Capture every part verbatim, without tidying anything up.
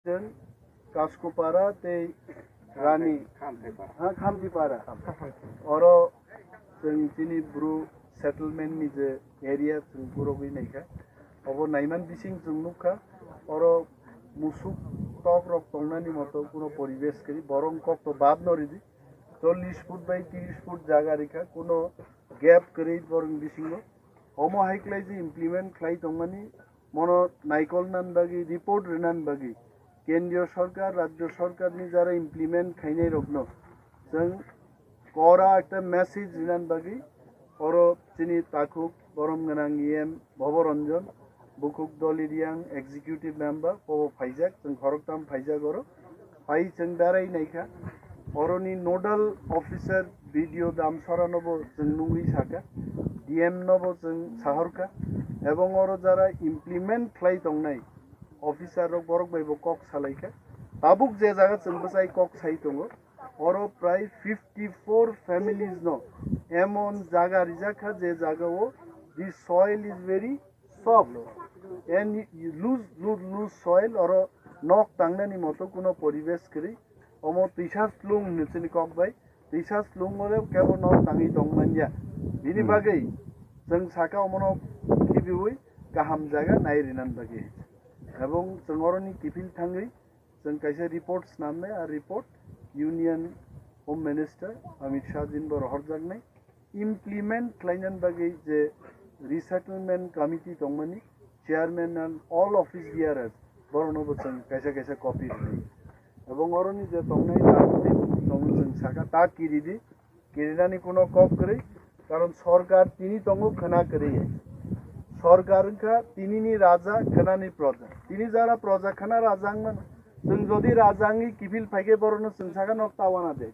Chwng Kaskopara tei Rani, ha, Khamtipara. Oro chwng chini Bru settlement ni je area chwng purogwi naikha. Obo naiman bising chwng nukha. Oro musuk tok rok tongnani moto kuno poribesh kwrwi, borong kok to bad no ridi. Chollish foot bai trish foot jaga rikha, kuno gap kwrwi borong bisingo. Omo hai khlai je implement khlai tongmani, mono naikol nan bagwi, report rinan bagwi, kendriyo sorkar, rajyo sorkar ni jara implement khainai rokno chwng kora ekta message rinan bagwi, oro chini takhuk borom gwnang E M Bhobo Ranjan, bukhuk Doli Reang executive member, bobo phaijak, chwng khoroktham phaijak oro. Phai chwng berai naikha, oroni nodal officer B D O Damsora nobo chwng nungwi sakha, D M nobo chwng sahorkha, ebong oro jara implement khlai tongnai officer rok borok bai bo kok salaikha. Tabuk je jaga chwng bwsai kok sai tongo, oro prai fifty four families no emon jaga rijak kha je jaga o the soil is very soft and loose, loose, loose soil, oro nok tangnani moto kuno poribesh kwrwi. Omo twisa slung hino chini kok bai, twisa slung ore kebo nok tangwi tong manya. Bini bagwi chwng saka omono khibiwi kaham jaga nai rinan bagwi. Ebong chwng oroni kiphil thangwi chwng kaisa report snamnai, a report Union Home Minister Amit Shah jin bo rohorjaknai. Implement khlainan bagwi je resettlement committee tongmani chairman and all office bearers, borokno bo chwng kaisa kaisa copy rwnai. Ebong oroni je tongnai ta tei chwng saka ta kiridi, kirinani kuno kok kwrwi, karon sorkar tini tongo khwna kwrwi. Sorkar wngkha tinini raja, khwnani proja. Tini jara proja khwna raja wngmano. Chwng jodi raja wngwi kiphil phaikhe borokno chwng saka nok ta wana de.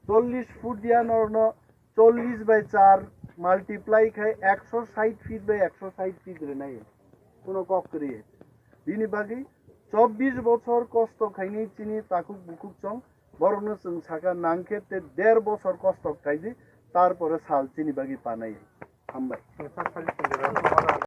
Chollish foot ya norokno chollish bai char multiply khai ekso sait feet bai ekso sait feet rwnai. Kuno kok kwrwi. Bini bagwi chobbish bochor kosto khainai chini takhuk bukhuk chong, borokno chwng saka nangkhe te der bochor kosto khaidi, tarpore sal chini bagwi panai. Hambai.